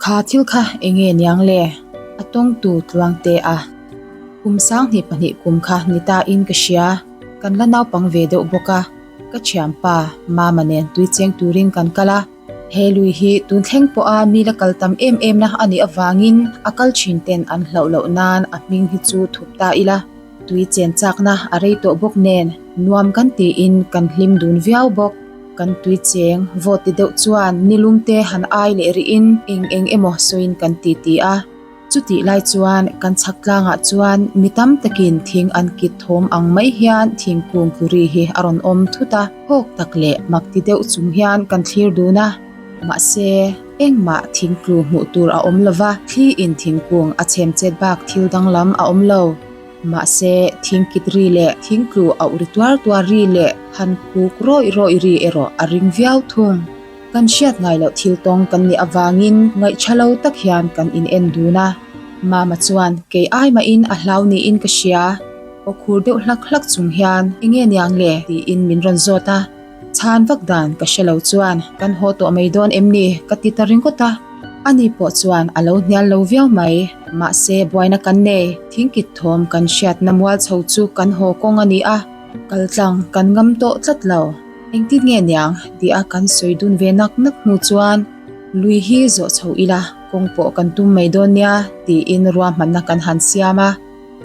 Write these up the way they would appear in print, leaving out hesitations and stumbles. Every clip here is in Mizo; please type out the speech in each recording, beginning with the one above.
Kha thil kha enge niang le? A tawngtu Tluangte a. Kum 2002 kum kha ni ta in ka hria. Kan la naupang ve deuh bawk a. Ka thianpa Mama nen tui cheng turin kan kal a. He lui hi tun thleng pawha mi la kal tam em em na a nih avangin a kal thin ten an hlauh loh nan a hming hi chu thup ta ila. Tui chen chakna a rei tawh bawk nen nuam kan tiin kan hlim dun viau bawk. Kan tui cheng vawt ti deuh chuan nilum te han ai leh rihin eng eng emaw sawiin kan ti ti a. Chutih lai chuan kan chhak tlangah chuan mi tam takin thing an kit thawm ang mai hian thingkung tlu ri hi a rawn awm thut a. Phawk tak leh mak ti deuh chung hian kan thlir dun a. Mahse, engmah thingtlu hmuh tur a awm lo va, thli in thingkung a chhem chet bak thil danglam a awm lo. Mahse, thingkit ri leh thingtlu auh ri tuar tuar ri leh han kuk rawih rawih ri erawh a ring viau thung. Kan hriat ngai loh thil tawng kan nih avangin ngaihṭha lo tak hian kan in en dun a. Mama chuan kei ai mahin a hlau niin ka hria. Aw khur deuh hlak hlak chung hian enge niang le tiin min rawn zawt a. Chhan vak dan ka hre lo chuan kan haw tawh mai dawn em ni ka ti ta ringawt a. Ani pawh chuan a lo hnial lo viau mai. Mahse buaina kan nei, thingkit thawm kan hriatna mual chho chu kan haw kawng a ni a, kal tlang kan ngam tawh tlat lo. Engtin nge niang tih a kan sawi dun ve nak nak hnu chuan lui hi zawh chho ila kawng pawh kan tum mai dawn nia tiin ruahmanna kan han siam a.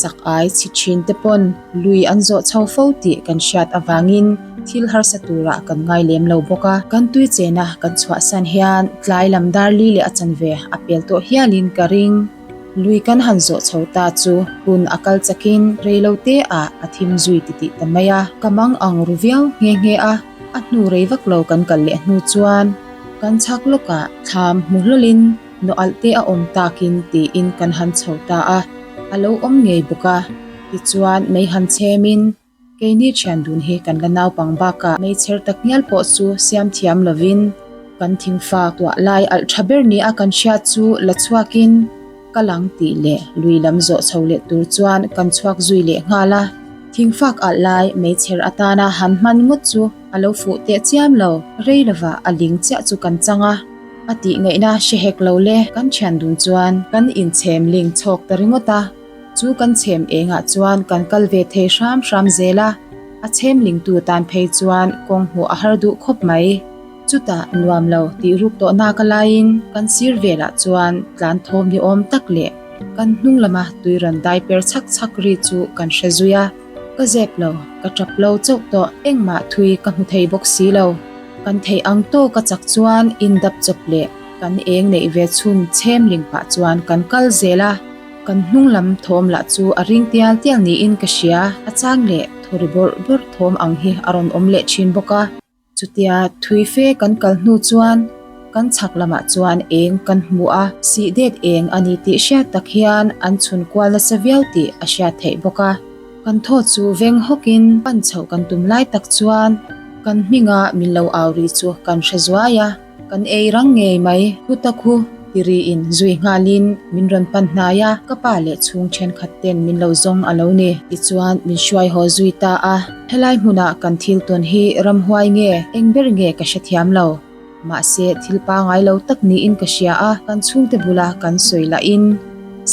Chak ai chhi thin te pawn lui an zawh chho fo tih kan hriat avangin thil harsa turah kan ngai lem lo bawk a. Kan tui chena kan chhuahsan hian tlai lam dar li leh a chanve a pel tawh hialin ka ring. Lui kan han zawh chho ta chu hun a kal chakin rei lo te ah a thim zui titih ta mai a. Ka mang ang ru viau nghe nghe a, a hnu rei vak lo kan kal leh hnu chuan kan chhak lawkah thlam hmu hlawlin Nawh alh te a awm takin tiin kan han chho ta a, a lo awm ngei bawk a. Tichuan mei han chhemin keini thian dun hi kan la naupang bakah meichher tak ngial pawh chu siam thiam lovin kan thingfa tuah lai alh tha ber nia kan hriat chu la chhuakin ka lang tih leh lui lam zawh chho leh tur chuan kan chhuak zui leh nghal a. Thingfak alh lai meichher atana han hman ngawt chu a lo fuh teh chiam lo, rei lovah a ling chiah chu kan chang a. A tih ngaihna hre hek lo le, kan thian dun chuan kan inchhem ling chhawk ta ringawt a, chu kan chhem engah chuan kan kal ve thei hram hram zel a, a chhem lingtu tan phei chuan kawng hmuh a har duh khawp mai. Chutah nuam lo tih ruk tawh nak a laiin kan sir velah chuan tlan thawm ni awm tak leh kan hnung lama tui rawn dai per chhak chhak ri chu kan hre zui a, ka zep lo, ka tap lo chauh tawh, engmah thui ka hmu thei bawk si lo. Kan theih ang tawk a chak chuan in dap chawp leh kan eng neih ve chhun chhem ling pah chuan kan kal zel a, kan hnung lam thawm lah chu a ring tial tial niin ka hria, a chang leh thawri bawrh bawrh thawm ang hi a rawn awm leh thin bawk a. Chutia thui fe kan kal hnu chuan kan chhak lamah chuan eng kan hmu a, sih det eng a ni tih hriat tak hian an chhun kual nasa viau tih a hriat theih bawk a. Kan thaw chu veng hawkin pan chhoh kan tum lai tak chuan kan hminga min lo au ri chu kan hre zuai a, kan ei rang ngei mai. Huta khu ti riin zui nghalin min rawn pan hnai a, ka pa leh chhung thenkhat ten min lo zawng a lo ni. Tichuan min hruai haw zui ta a, helai hmuna kan thil tawn hi ramhuai nge eng ber nge ka hrethiam lo. Mahse, thil pangai lo tak niin ka hria a, kan chhungte bula kan sawi lahin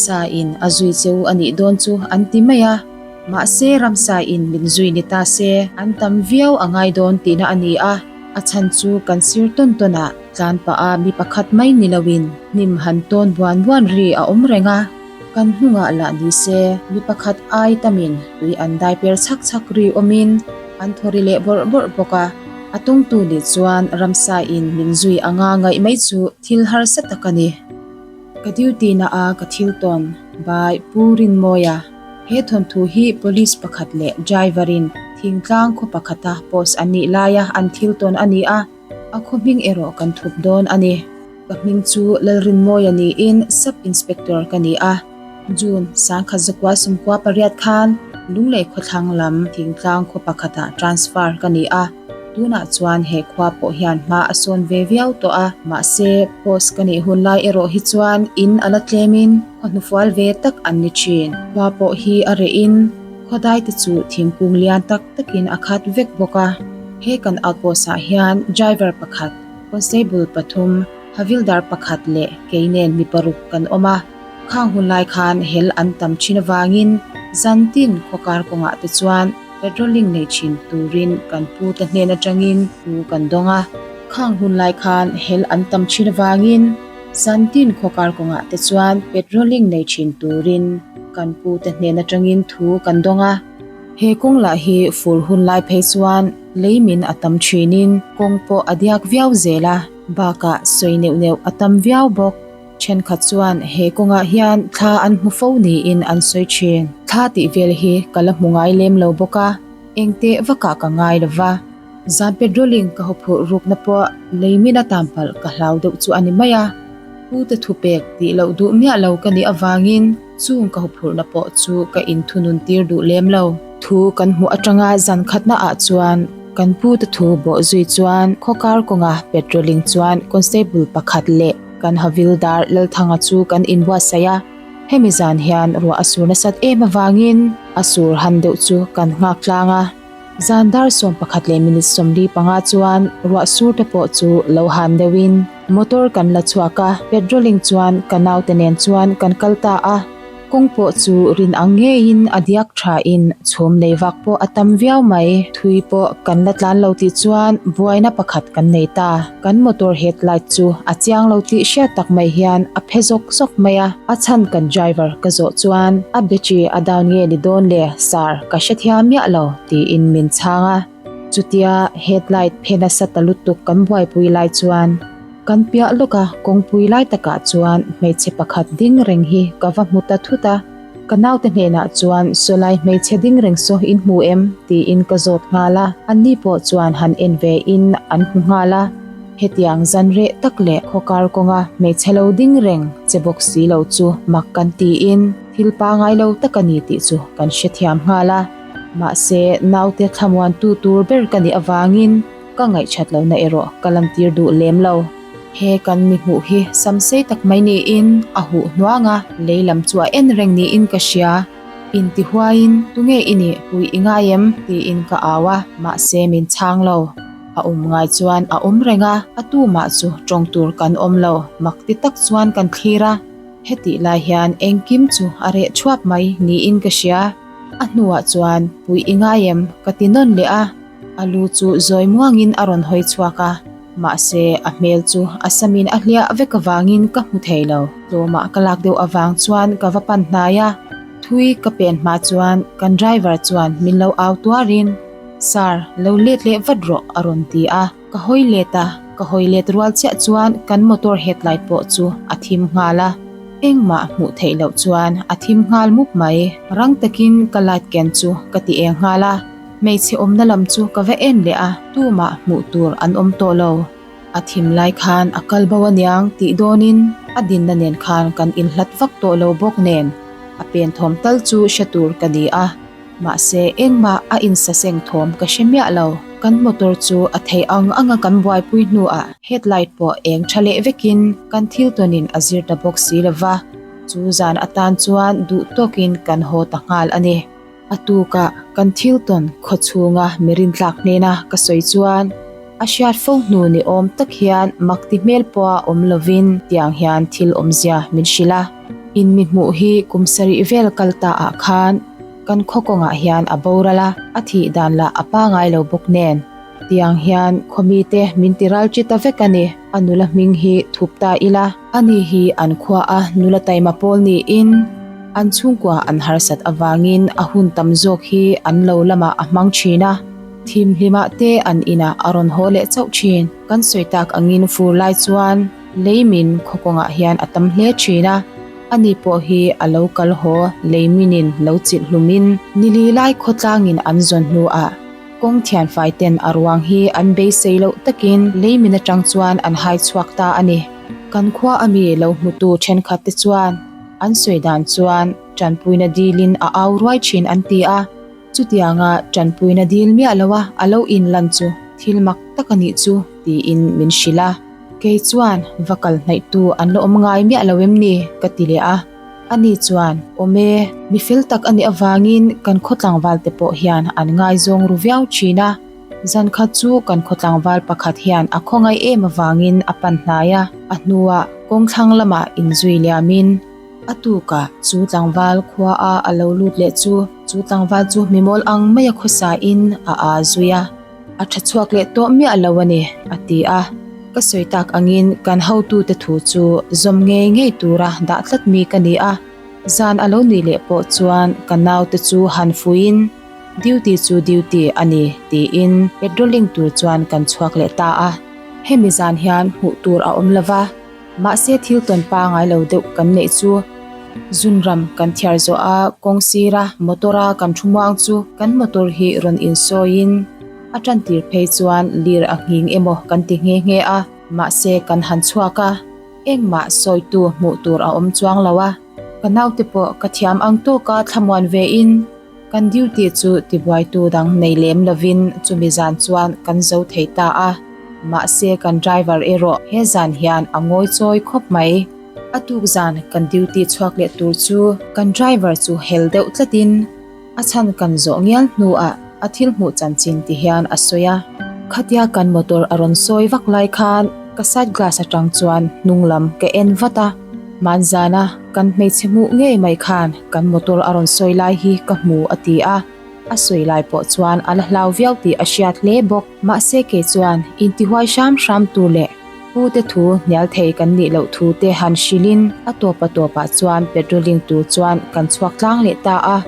Sa in a zui che u a nih dawn chu an ti mai a. Mahse, ramsa in min zui ni ta se, an tam viau a ngai dawn tihna a ni a. A chhan chu kan sir tawn tawn ah tlan pah a mi pakhat mai ni loin hnim han tawn buan buan ri a awm reng a. Kan hnungah lah ni se, mi pakhat ai tamin tui an dai per chhak chhak ri awmin an thaw ri leh bawrh bawrh bawk a. A tawngtu nih chuan ramsa in min zui anga ngaih mai chu thil harsa tak a ni. Ka duty na a ka thil tawn by Pu Rinmawia. He thawnthu hi police pakhat leh driver in thingtlang khaw pakhata post an nih laia an thil tawn a ni a, a khaw hming erawh kan thup dawn a ni. Ka hming chu Lalrinmawia niin Sub Inspector ka ni a. June 1998 khan Lunglei khawthlang lam thingtlang khaw pakhatah transfer ka ni a, tunah chuan he khua pawh hian hma a sawn ve viau tawh a, mahse post ka nih hun lai erawh hi chuan in a la tlemin khaw hnufual ve tak an ni thin. Khua pawh hi a reh in khawdai te chu thingkung lian tak takin a khat vek bawk a, he kan outpost ah hian driver pakhat, constable pathum, Havildar pakhat leh kei nen mi paruk kan awm a. Khang hun lai khan hel an tam thin avangin zantin khawkar kawngah te chuan patrolling nei thin turin kan pu te hnen atangin thu kan dawng a. Khang hun lai khan hel an tam thin avangin zantin khawkar kawngah te chuan patrolling nei thin turin kan pu te hnen atangin thu kan dawng a. He kawng lah hi fur hun lai phei chuan lei min a tam thinin kawng pawh a diak viau zel a, bakah sawi neuh neuh a tam viau bawk. Thenkhat chuan he kawngah hian thla an hmu fo niin an sawi thin. Thla tih vel hi ka la hmu ngai lem lo bawk a, engteh vakah ka ngai lo va. Zan patrolling ka haw phurh rukna pawh lei min atan palh ka hlau deuh chu a ni mai a. Pute thupek tih loh duh miah lo ka nih avangin chung ka haw phurhna pawh chu ka inthunun tir duh lem lo. Thu kan hmuh atanga zan khatna ah chuan kan pute thu bawh zui chuan khawkar kawnga patrolling chuan constable pakhat leh Kan Havildar Lalthanga chu kan inbuatsaih a, hemi zan hian ruah a sur nasat em avangin a sur han deuh chu kan nghak tlang a. Zan dar 11 leh minute 45 chuan ruah sur te pawh chu lo han deuhin motor kan la chhuak a, patrolling chuan ka naute nen chuan kan kal ta a. Kawng pawh chu rin ang ngeiin a diak thain chhum lei vak pawh a tam viau mai. Thui pawh kan la tlan lo tih chuan buaina pakhat kan nei ta. Kan motor headlight chu a chiang lo tih hriat tak mai hian a phe zawk zawk mai a. A chhan kan driver ka zawh chuan a battery a down nge ni dawn le sir ka hrethiam miah lo tiin min chhang a. Chutia headlight phe nasa ta lutuk kan buaipui lai chuan Kan piah lawk a, kawngpui lai takah chuan hmeichhe pakhat ding reng hi ka va hmu ta thut a. Ka naute hnenah chuan Sawlai hmeichhe ding reng saw in hmu em? tiin ka zawt nghal a. Anni pawh chuan han en ve in an hmu nghal a. Hetiang zan reh tak leh khawkar kawnga hmeichhe lo ding reng che bawk si lo chu mak kan tiin thil pangai lo tak a ni tih chu kan hrethiam nghal a. Mahse, naute thlamuantu tur ber ka nih avangin, Ka ngaihchat lohna erawh ka lantir duh lem lo. He kan mi hmuh hi samsei tak mai niin a huh hnuang a, lei lam chu a en reng niin ka hria. Inti huaiin, Tunge i nih? Pui i ngai em? tiin ka au a, mahse min chhang lo. A awm ngai chuan a awm reng a, a tumah chu tawng tur kan awm lo, mak ti tak chuan kan thlir a. Hetih lai hian engkim chu a reh thuap mai niin ka hria. A hnuah chuan, Pui i ngai em? ka ti nawn leh a. A lu chu zawi muangin a rawn hawi chhuak a, mahse a hmel chu a samin a hliah vek avangin ka hmu thei lo. Tlawmah ka lak deuh avang chuan ka va pan hnai a, thui ka pen hma chuan kan driver chuan min lo au tuarin, Sir, lo let leh vat rawh a rawn ti a. Ka hawi let a, ka hawi let rual chiah chuan kan motor headlight pawh chu a thim nghal a, engmah hmuh theih loh chuan a thim nghal mup mai. Rang takin ka light ken chu ka ti eng nghal a, hmeichhe awmna lam chu ka va en leh a, tumah hmuh tur an awm tawh lo. A thim lai khan a kal bo aniang tih dawnin a dinna nen khan kan inhlat vak tawh lo bawk nen a pen thawm tal chu hre tur ka ni a. Mahse, engmah a insaseng thawm ka hre miah lo. Kan motor chu a theih ang anga kan buaipui hnuah headlight pawh eng tha leh vekin kan thil tawnin a zir ta bawk si lo va, chu zan atan chuan duh tawkin kan haw ta nghal a ni. A tukah kan thil tawn khaw chhunga mi rintlak hnena ka sawi chuan a hriat fo hnu ni awm tak hian mak ti hmel pawha awm lovin tiang hian thil awmzia min hrilh a. In mi hmuh hi kum sarih vel kal ta ah khan kan khaw kawngah hian a boral a, a thih dan lah a pangai lo bawk nen. Tiang hian khaw mite min ti ral chi ta vek a ni. A nula hming hi thup ta ila. Ani hi an khua a nula taima pawl niin an chhungkua an harsat avangin a hun tam zawk hi an lo lamah a hmang thin a. Thimhlimah te an inah a rawn haw leh chauh thin. Kan sawi tak angin fur lai chuan Leimin khaw kawngah hian a tam hle thin a, ani pawh hi a lo kal haw leiminin lo chilh hlumin nili lai khawtlangin an zawn hnuah kawng thianfai ten a ruang hi an beisei loh takin leimin atang chuan an hai chhuak ta a ni. Kan khua ami lo hmutu thenkhat te chuan an sawi dan chuan tanpuina dilin a au ruai thin an ti a. Chutianga tanpuina dil miah loa a lo inlan chu thil mak tak a nih chu tiin min hrilh a. Kei chuan va kal hnaihtu an la awm ngai miah lo em ni? ka ti leh a. Ani chuan, Awm e, mi fel tak a nih avangin kan khaw tlangval te pawh hian an ngaizawng ru viau thin a. Zan khat chu kan khaw tlangval pakhat hian a khawngaih em avangin a pan hnai a, a hnuah kawngthlang lamah inzui liamin a tukah chu tlangval khua a a lo lut leh chu chu tlangval chu mimawl ang maia khawsain a aa zui a. A tha chhuak leh tawh miah lo a ni, a ti a. Ka sawi tak angin kan hotute thu chu zawm ngei ngei tura dah tlat mi ka ni a. Zan a lo nih leh pawh chuan ka naute chu han fuiin duty chu duty a ni tiin patrolling tur chuan kan chhuak leh ta a. Hemi zan hian hmuh tur a awm lo va, mahse thil tawn pangai lo deuh kan neih chu zunram kan thiar zawh a, kawng sira motor a kan thu muang chu kan motor hi rawn insawiin a tan tir phei chuan lir a nghing emaw kan ti nghe nghe a, mahse kan han chhuak a. Engmah sawitu hmuh tur a awm chuang lo a, ka naute pawh ka thiam ang tawka thlamuan ve in kan duty chu tibuaitu dang nei lem lovin chumi zan chuan kan zo thei ta a, mahse kan driver erawh he zan hian a ngawi chawi khawp mai. A tuk zan kan duty chhuak leh tur chu kan driver chu hel deuh tlatin A chhan kan zawh ngial hnuah a thil hmuh chanchin ti hian a sawi a. Khatia kan motor a rawn sawi vak lai khan ka side glass atang chuan hnung lam ka en vat a. Hmanzana kan hmeichhe hmuh ngei mai khan kan motor a rawn sawi lai hi ka hmu a ti a. A sawi lai pawh chuan a la hlau viau tih a hriat hle bawk. Mahse kei chuan intihuai hram hram tur leh Pu te thu hnial thei kan nih loh thu te han hrilhin a tawp a tawpah chuan patrolling tur chuan kan chhuak tlang leh ta a.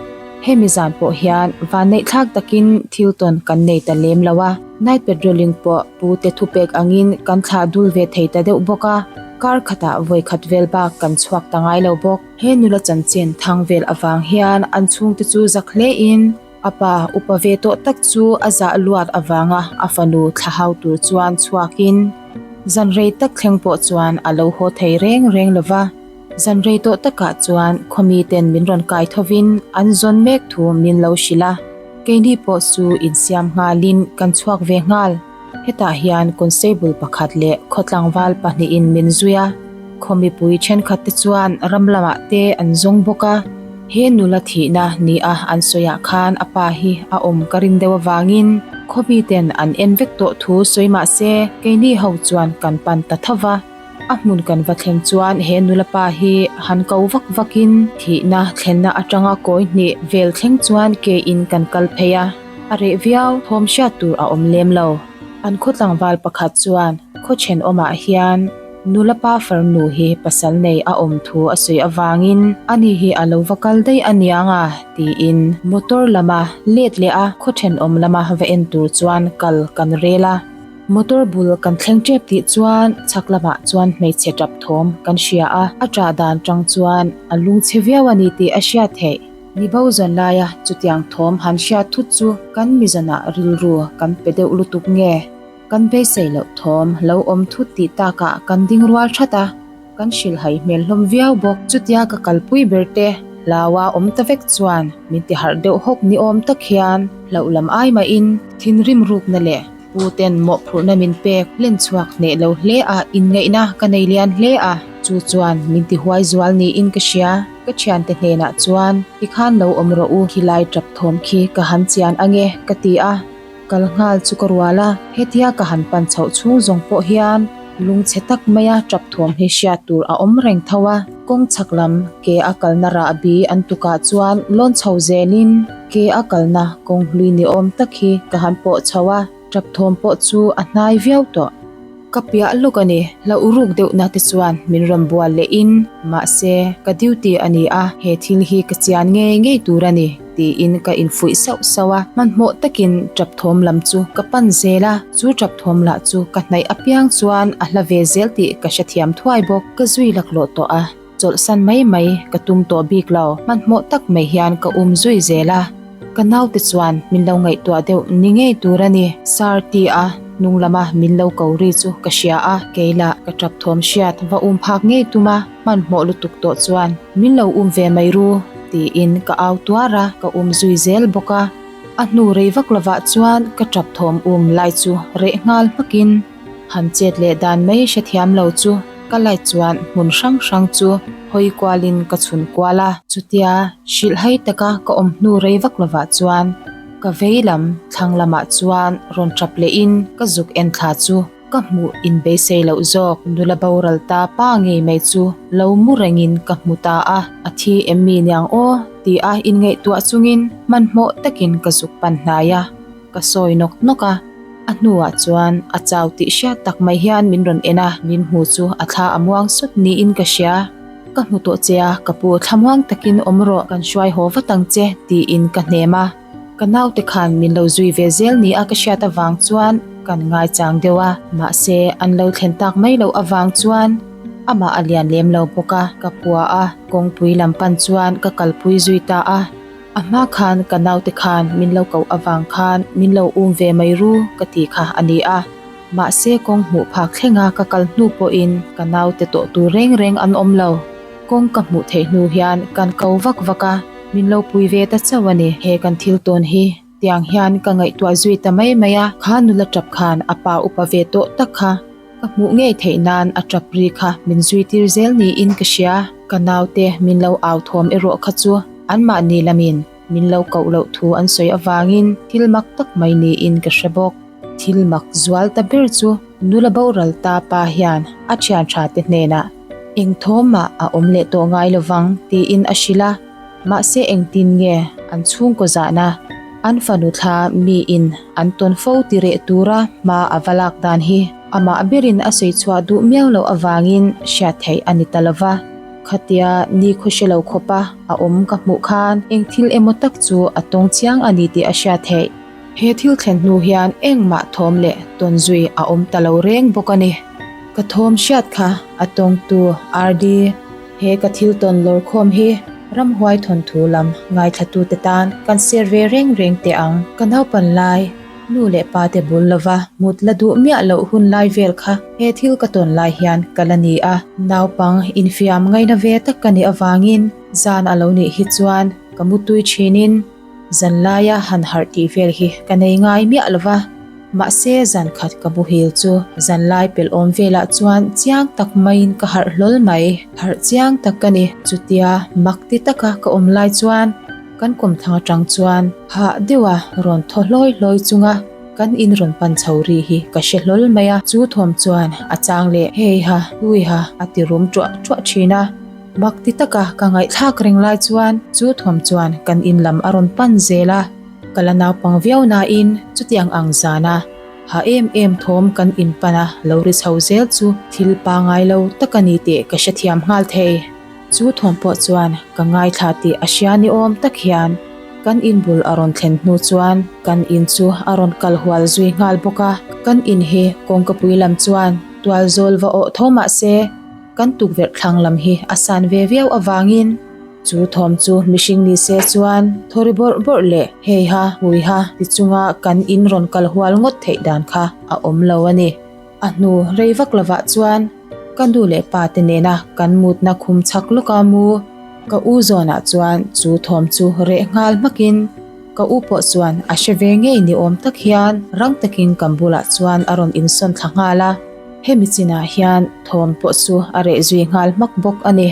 Hemi zan pawh hian vanneih thlak takin thil tawn kan nei ta lem lo a, night patrolling pawh pu te thupek angin kan thlah dul ve thei ta deuh bawk a, kar khatah vawi khat vel bak kan chhuak ta ngai lo bawk. He nula chanchin thang vel avang hian an chhungte chu zak hlein A pa upa ve tawh tak chu a zah luat avanga a fanu thla hau tur chuan chhuakin zan rei tak thleng pawh chuan a lo haw thei reng reng lo va. Zan rei tawh takah chuan khawmi ten min rawn kai thovin an zawn mek thu min lo hrilh a. Keini pawh chu insiam nghalin kan chhuak ve nghal. Hetah hian constable pakhat leh khawtlangval pahnihin min zui a, khaw mipui thenkhat te chuan ram lamah te an zawng bawk a. He nula thihna ni a an sawiah khan a pa hi a awm ka rin deuh avangin khaw miten an en vek tawh thu sawi mah se keini ho chuan kan pan ta tho va. A hmun kan va thleng chuan he nula pa hi han ko vak vakin thihna thlenna atanga kawi hnih vel thleng chuan ke in kan kal phei a, a reh viau thawm hriat tur a awm lem lo. An khaw tlangval pakhat chuan khaw thenawmah hian nula pa farnu hi pasal nei a awm thu a sawi avangin ani hi a lo va kal daih a niang a tiin motor lama let leh a khaw thenawm lama va en tur chuan kal kan rel a. Motor bul kan thleng tep tih chuan chhak lamah chuan hmeichhe tap thawm kan hria a, a ṭah dan ṭang chuan a lungchhe viau a ni tih a hriat theih. Ni bo zawn laia chutiang thawm han hriat thut chu kan mizanah rilru kan pe deuh lutuk nge? Kan beisei loh thawm lo awm thut tih takah kan ding rual ṭhat a. Kan hrilhhai hmel hlawm viau bawk. Chutia ka kalpui ber te hlaua awm ta vek chuan min ti harh deuh hawk ni awm tak hian hlauh lam ai mahin thinrim rukna leh pu ten mawhphurhna min pek hlen chhuak hneh lo hle a inngaihna ka nei lian hle a, chu chuan min ti huai zual niin ka hria. Ka thiante hnenah chuan tikhan lo awm rawh u, khilai tap thawm khi ka han chian ange ka ti a. Kal nghal chu ka rual a, hetia ka han pan chhoh chhung zawng pawh hian lungchhe tak maia tap thuam hi hriat tur a awm reng tho a. Kawng chhak lam ke a kalna rahbi an tukah chuan lawn chho zelin ke a kalna kawng hlui ni awm tak hi ka han pawh chho a, tap thawm pawh chu a hnai viau tawh. Ka piah lawk a ni, hlauh ruk deuhna te chuan min rawn bual leh in, mahse ka duty a ni a, he thil hi ka chian ngei ngei tur a ni tiin ka infuih sauh sauh a, hmanhmawh takin tap thawm lam chu ka pan zel a, chu tap thawm lah chu ka hnaih apiang chuan a hla ve zel tih ka hrethiam thuai bawk, ka zui laklawh tawh a, chawlhsan mai mai ka tum tawh bik lo, hmanhmawh tak mai hian ka um zui zel a. Ka naute chuan min lo ngaihtuah deuh ni ngei tur a ni, Sir ti a hnung lama min lo ko ri chu ka hria a, kei lah ka tap thawm hriat va um phak ngei tum a, hmanhmawh lutuk tawh chuan min lo um ve mai ru tiin ka au tuar a, ka um zui zel bawk a. A hnu rei vak lovah chuan ka tap thawm um lai chu reh nghal hmakin han chet leh dan mai hrethiam lo chu ka light chuan hmun hrang hrang chu hawi kualin ka chhun kual a. Chutia hrilhhai taka ka awm hnu rei vak lovah chuan. Ka vei lam thlang lamah chuan rawn tap lehin ka zuk en thla chu ka hmuh inbeisei loh zawk. Nula boral ta pa ngei mai chu lo mu rengin ka hmu ta a, a thi em mi niang aw ti a inngaihtuah chungin hmanhmawh takin ka zuk pan hnai a, ka sawi nawk nawk a. A hnuah chuan a chau tih hriat tak mai hian min rawn en a, min hmu chu a thla a muang sawt niin ka hria. Ka hmu tawh che a, ka pu thlamuang takin awm rawh, kan hruai haw vat ang che, tiin ka hnem a. Ka naute khan min lo zui ve zel ni a ka hriat avang chuan kan ngaichang deuh a, mahse an lo thlen tak mai loh avang chuan amah a lian lem lo bawk a, ka pua a, kawngpui lam pan chuan ka kalpui zui ta a. A hma khan ka naute khan min lo koh avang khan min lo um ve mai ru ka ti kha a ni a, mahse kawng hmuh phak thlenga ka kal hnu pawhin ka naute tawh tur reng reng an awm lo. Kawng ka hmuh theih hnu hian kan ko vak vak a, min lo pui ve ta chauh a ni. He kan thil tawn hi tiang hian ka ngaihtuah zui ta mai mai a, kha nula tap khan a pa upa ve tawh tak kha Ka hmuh ngei theih nan a tap ri kha min zui tir zel niin ka hria. Ka naute min lo au thawm erawh kha chu anmahni lamin min lo koh loh thu an sawi avangin thil mak tak mai niin ka hre bawk. Thil mak zual ta ber chu nula boral ta pa hian a thian tha te hnenah eng thawmah a awm leh tawh ngai lovang tiin a hrilh a. Mahse engtin nge an chhungkaw zahna an fanu thla miin an tawn fo ti reh tura hma a va lak dan hi amah berin a sawi chhuah duh miau loh avangin hriat theih a ni ta lova. Khatia ni khaw hre lo khawpa a awm ka hmuh khan eng thil emaw tak chu a tawng chiang a ni tih a hriat theih. He thil thlen hnu hian engmah thawm leh tawn zui a awm ta lo reng bawk a ni. Ka thawm hriat kha a tawngtu RD. He ka thil tawn lawr khawm hi ramhuai thawnthu lam ngaithlatute tan kan share ve reng reng teh ang. Ka naupan lai, nu leh pa te bul lova mut la duh miah loh hun lai vel kha he thil ka tawn lai hian ka la ni a. Naupang infiam ngaina ve tak ka nih avangin zan a lo nih hi chuan ka mutui thinin Zan laia han harh tih vel hi ka nei ngai miah lo va, mahse zan khat ka muhil chu zan lai pelh awm velah chuan chiang tak maiin ka harh hlawl mai. Harh chiang tak ka ni. Chutia mak ti taka ka awm lai chuan kan kawmthlang atang chuan hah deuha rawn thaw hlawi hlawi chunga kan in rawn pan chho ri hi ka hre hlawl mai a. Chu thawm chuan a chang leh hei ha hui ha a ti rum ṭuah ṭuah ṭhin a. Mak ti taka ka ngaihthlak reng lai chuan chu thawm chuan kan in lam a rawn pan zel a, ka la naupang viau nain chutiang ang zana ha em em thawm kan in pan a lo ri chho zel chu thil pangai lo tak a ni tih ka hrethiam nghal thei. Chu thawm pawh chuan ka ngaithla tih a hria ni awm tak hian kan in bul a rawn thlen hnu chuan kan in chu a rawn kal hual zui nghal bawk a, kan in hi kawngkapui lam chuan tual zawl va awh tho mah se, Kan tukverh thlang lam hi a san ve viau avangin chu thawm chu mihring ni se chuan thawri bawrh bawrh leh hei ha hui ha ti chunga kan in rawn kal hual ngawt theih dan kha a awm lo a ni. A hnu rei vak lovah chuan ka nu leh pa te nena kan mutna khum chhak lawka mu ka u zawnah chuan chu thawm chu reh nghal hmakin ka u pawh chuan a hre ve ngei ni awm tak hian rang takin kan bulah chuan a rawn insawn thla nghal a. Hemi chinah hian thawm pawh chu a reh zui nghal hmak bawk a ni.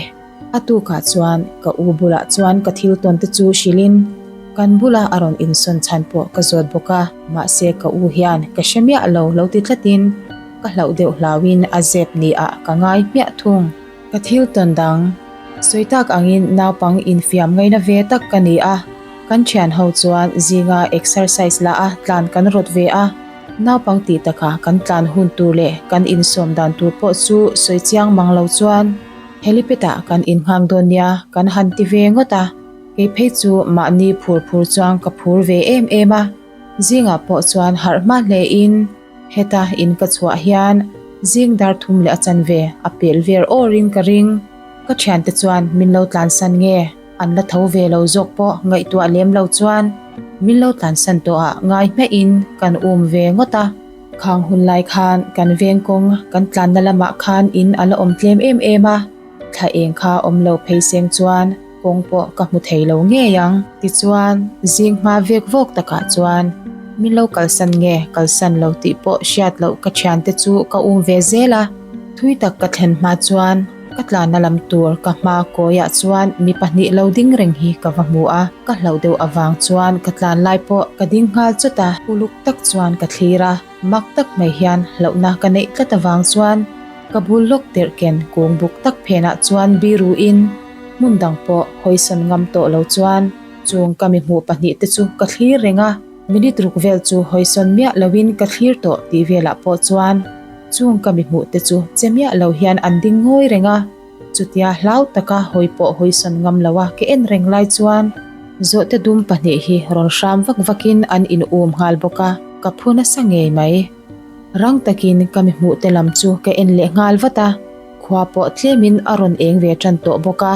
A tukah chuan ka u bulah chuan ka thil tawn te chu hrilhin kan bula a rawn insawn chhan pawh ka zawt bawk a, mahse ka u hian ka hre miah lo lo ti tlatin ka hlauh deuh hlauhin a zep ni ah ka ngai hmiah thung. Ka thil tawn dang sawi tak angin naupang infiam ngaina ve tak ka ni a, kan thian ho chuan zinga exercise lah a tlan kan rawt ve a, Naupang tih takah kan tlan hun tur leh kan insawm dan tur pawh chu sawi chiang mang lo chuan helipad ah kan innghak dawn nia kan han ti ve ngawt a, kei phei chu mahni phur phur chuan ka phur ve em em a, zingah pawh chuan harh hma hle in heta in ka chhuah hian zing dar thum leh a chanve a pel ver awr in ka ring, ka thiante chuan min lo tlansan nge. An la tho ve lo zawk pawh ngaihtuah lem lo chuan min lo tlansan tawh ah ngai hmeh in kan um ve ngawt a. Khang hun lai khan kan veng kawng kan tlanna lamah khan in a la awm tlem em em a, thla eng kha awm lo phei seng chuan kawng pawh ka hmu thei lo ngei ang. Tichuan zing hma vek vawk takah chuan min lo kalsan nge kalsan lo tih pawh hriat loh ka thiante chu ka um ve zel a, thui tak ka thlen hma chuan. Ka tlanna lam tur ka hma kawiah chuan mi pahnih lo ding reng hi ka va hmu a, ka hlauh deuh avang chuan ka tlan lai pawh ka ding nghal chawt a, uluk tak chuan ka thlir a, mak tak mai hian hlauhna ka neih tlat avang chuan ka bul lawk derh ken kung buk tak phenah chuan biruin hmun dang pawh hawisawn ngam tawh lo chuan chung ka mi hmuh pahnih te chu ka thlir reng a, minute ruk vel chu hawisawn miah loin ka thlir tawh tih velah pawh chuan Chung ka mi hmuh te chu che miah lo hian an ding ngawi reng a, chutia hlau taka hawi pawh hawisawn ngam lo a ke en reng lai chuan zawhte dum pahnih hi rawn hram vak vakin an in um nghal bawk a, ka phu nasa ngei mai. Rang takin ka mi hmuh te lam chu ka en leh nghal vat a, khua pawh tlemin a rawn eng ve tan tawh bawk a,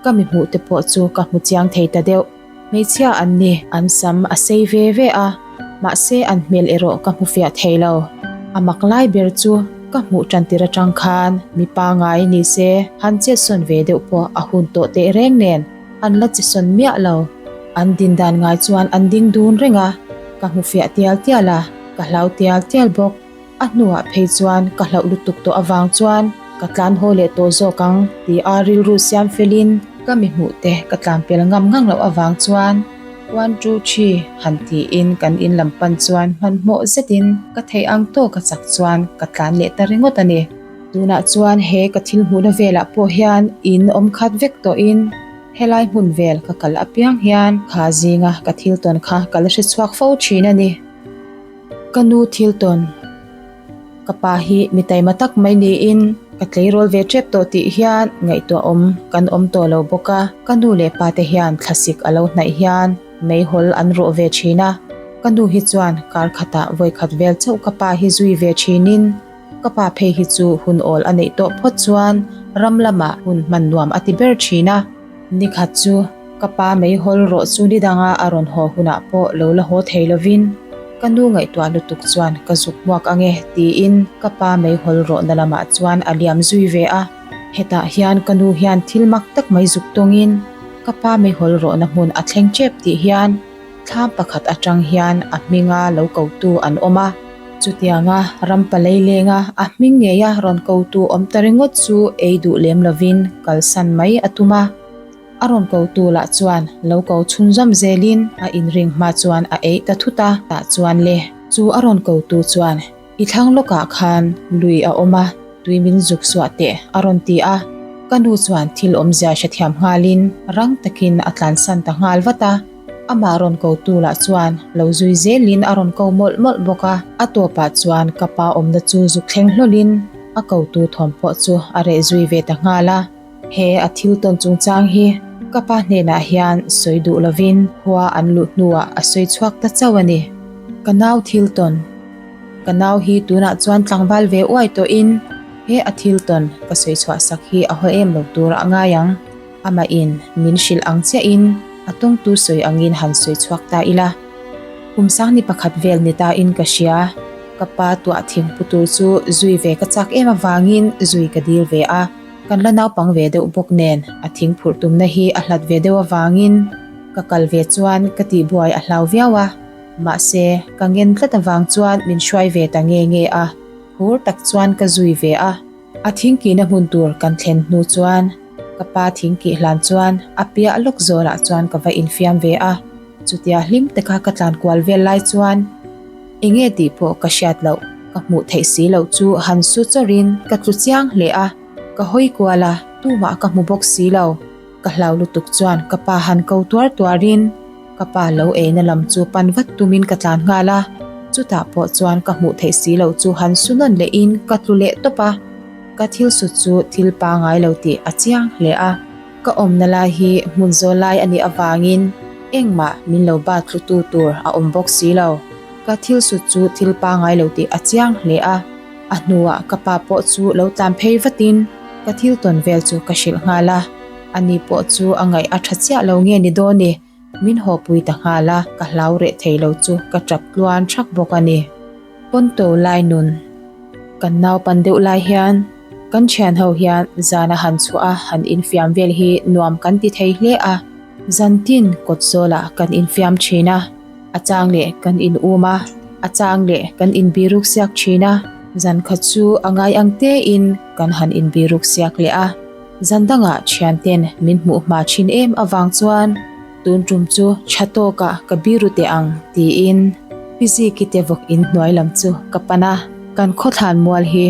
ka mi hmuh te pawh chu ka hmu chiang thei ta deuh. Hmeichhia an ni, an sam a sei ve ve a, mahse an hmel erawh ka hmu fiah thei lo. A mak lai ber chu ka hmuh tan tir atang khan mi pangai ni se han chetsawn ve deuh pawh a hun tawh teh reng nen an la chesawn miah lo. An din dan ngai chuan an ding dun reng a, ka hmu fiah tial tial a, ka hlau tial tial bawk. A hnuah phei chuan ka hlauh lutuk tawh avang chuan ka tlan haw leh tawh zawk ang ti a rilru siam felin ka mi hmuh te ka tlan pel ngam ngang loh avang chuan one two three han tiin kan in lam pan chuan hmanhmawh zetin ka theih ang tawk a chak chuan ka tlan leh ta ringawt a ni. Tunah chuan he ka thil hmuhna velah pawh hian in awm khat vek tawhin helai hmun vel ka kal apiang hian kha zinga ka thil tawn kha ka la hrechhuak fo thin a ni. Ka nu thil tawn. Ka pa hi mi taima tak mai niin ka tleirawl ve tep tawh tih hian ngaihtuah awm kan awm tawh lo bawk a. Ka nu leh pa te hian thlasik a lo hnaih hian meihawl an rawh ve thin a. Ka nu hi chuan kar khatah vawikhat vel chauh ka pa hi zui ve thinin ka pa phei hi chu hun awl a neih tawh phawt chuan ram lamah hun hman nuam a ti ber thin a. Nikhat chu ka pa meihawl rawh chu ni danga a rawn haw hunah pawh lo la haw thei lovin ka nu ngaihtuah lutuk chuan ka zuk hmuak ange tiin ka pa meihawl rawhna lamah chuan a liam zui ve a. Hetah hian ka nu hian thil mak tak mai zuk tawngin ka pa meihawl rawhna hmun a thleng tep tih hian Thlam pakhat atang hian a hminga lo kotu an awm a, chutianga ram palei lenga a hming ngeia rawn kotu awm ta ringawt chu ei duh lem lovin kalsan mai a tum a. A rawn kotu lah chuan lo ko chhunzawm zelin a inring hma chuan a eih ta thut a, tah chuan le. Chu a rawn kotu chuan I thlang lawkah khan lui a awm a, tui min zuk suah teh a rawn ti a. Ka nu chuan thil awmzia hrethiam nghalin rang takin a tlansan ta nghal vat a. Amah rawn kotu lah chuan lo zui zelin a rawn ko mawlh mawlh bawk a. A tawpah chuan ka pa awmna chu zuk thleng hlawlhin a kotu thawm pawh chu a reh zui ve ta nghal a. He a thil tawn chungchang hi ka pa hnenah hian sawi duh lovin khua an luh hnuah a sawi chhuak ta chauh a ni. Ka nau thil tawn. Ka nau hi tunah chuan tlangval ve uai tawhin he a thil tawn ka sawi chhuah sak hi a haw em lo tur a ngai ang. Amahin min hrilh ang chiahin a tawngtu sawi angin han sawi chhuak ta ila. Kum sangni pakhat vel ni tain ka hria. Ka pa tuah thingpu tur chu zui ve ka chak em avangin zui ka dil ve a. Kan la naupang ve deuh bawk nen a thing phurh tumna hi a hlat ve deuh avangin ka kal ve chuan ka tihbuai a hlau viau a, mahse ka ngen tlat avang chuan min hruai ve ta nge nge a, phur tak chuan ka zui ve a. A thingkihna hmun tur kan thlen hnu chuan ka pa thingkih hlan chuan a piah lawk zawlah chuan ka va infiam ve a, chutia hlim taka ka tlan kual vel lai chuan Enge tih pawh ka hriat loh, ka hmuh theih si loh chu han su chawrin ka tlu chiang hle a, ka hawi kual a, tumah ka hmu bawk si lo. Ka hlau lutuk chuan ka pa han ko tuar tuarin ka pa lo eina lam chu pan vat tumin ka tlan nghal a, chutah pawh chuan ka hmuh theih si loh chu han su nawn lehin ka tlu leh tawp a, ka thil sut chu thil pangai lo tih a chiang hle a. Ka awmna lai hi hmun zawl lai a nih avangin engmah min lo bat thlutu tur a awm bawk si lo. Ka thil sut chu thil pangai lo tih a chiang hle a. A hnuah ka pa pawh chu lo tlan phei vatin ka thil tawn vel chu ka hrilh nghal a. Ani pawh chu a ngaih a tha chiah lo nge ni dawn ni, min hawpui ta nghal a, ka hlau reh thei lo chu ka tap tluan thak bawk a ni. Pawnto lai nun. Kan naupan deuh lai hian kan thian ho hian zana han chhuah a han infiam vel hi nuam kan ti thei hle a, zantin kawt zawlah kan infiam thin a, a chang leh kan in um a, a chang leh kan inbiruk siak thin a, zan khat chu a ngai ang tein kan han inbiruk siak leh a. Zan dangah thianten min hmuh hma thin em avang chuan tun tum chu tha tawkah ka biru teh ang tiin Pi Ziki te vawk in hnuai lam chu ka pan a. Kan khawthlan mual hi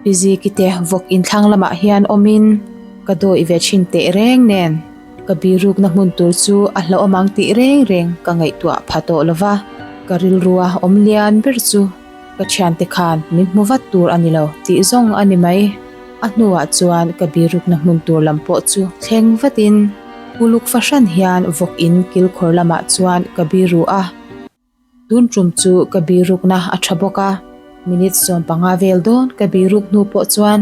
Pi Ziki te vawk in thlang lamah hian awmin ka dawih ve thin teh reng nen ka birukna hmun tur chu a hlauhawm ang tih reng reng ka ngaihtuah pha tawh lova, ka rilrua awm lian ber chu Ka thiante khan min hmu vat tur a ni lo tih zawng a ni mai. A hnuah chuan ka birukna hmun tur lam pawh chu thleng vatin uluk fahran hian vawk in kilkhawr lamah chuan ka biru a. Tun tum chu ka birukna a tha bawk a, minute 15 vel dawn ka biruk hnu pawh chuan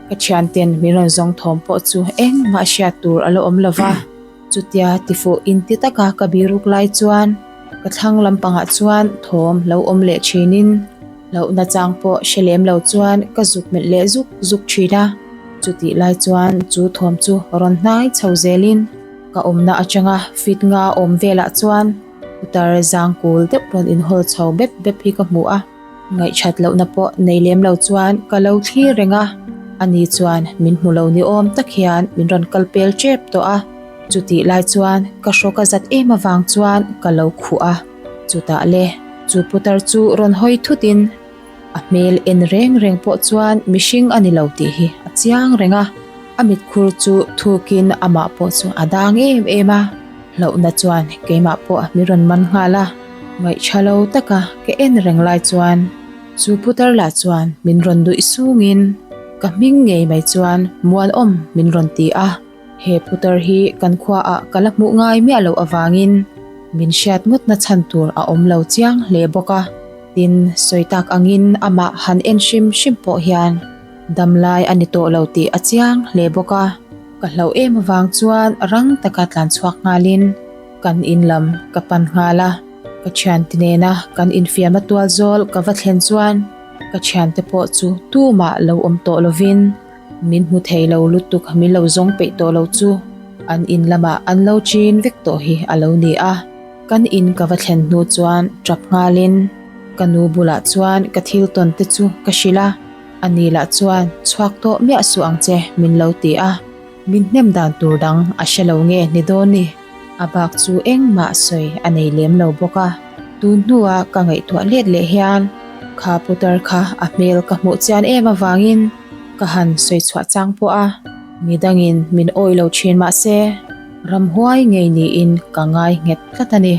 ka thianten min rawn zawng thawm pawh chu engmah hriat tur a la awm lo va. Chutia tifuh inti taka ka biruk lai chuan ka thlang lampangah chuan thawm lo awm leh thinin hlauhna chang pawh hre lem lo chuan ka zuk melh leh zuk zuk thin a. Chutih lai chuan chu thawm chu rawn hnai chho zelin ka awmna atanga fit nga awm velah chuan putar zang kul deuh rawn inhawl chho bep bep hi ka hmu a. Ngaihchat lohna pawh nei lem lo chuan ka lo thlir reng a, ani chuan min hmu lo ni awm tak hian min rawn kal pel tep tawh a, chutih lai chuan ka hrawk a zat em avang chuan ka lo khuh a, chutah le chu putar chu rawn hawi thut in a hmel en reng reng pawh chuan mihring a ni lo tih hi a chiang reng a, a mitkhur chu thuk in amah pawh chu a dang em em a, hlauhna chuan keimah pawh min rawn man nghal a. Ngaihṭha lo taka ka en reng lai chuan chu putar lah chuan min rawn duih sungin ka hming ngei mai chuan Muanawm min rawn ti a. He putar hi kan khuaah ka la hmuh ngai miah loh avangin min hriat ngawtna chhan tur a awm lo chiang hle bawk a. Tin, sawi tak angin amah han en hrim hrim pawh hian damlai a ni tawh lo tih a chiang hle bawk a. Ka hlauh em avang chuan rang taka tlan chhuak nghalin. Kan in lam ka pan nghal a, ka thiante nena kan infiam a tual zawl ka va thlen chuan ka thiante pawh chu tumah lo awm tawh lovin min hmu thei lo lutuk min lo zawng peih tawh lo chu an in lamah an lo chin vek tawh hi a lo ni a. Kan in ka va thlen hnu chuan tap nghalin ka nu bulah chuan ka thil tawn te chu ka hrilh a, ani lah chuan chhuak tawh miah suh ang che min lo ti a. Min hnem dan tur dang a hre lo nge ni dawn ni? A bak chu engmah sawi a nei lem lo bawk a. Tun hnua ka ngaihtuah let leh hian kha putar kha a hmel ka hmuh chian em avangin ka han sawi chhuah chang pawh a, midangin min awih lo thin mah se ramhuai ngei niin ka ngai nghet tlat a ni.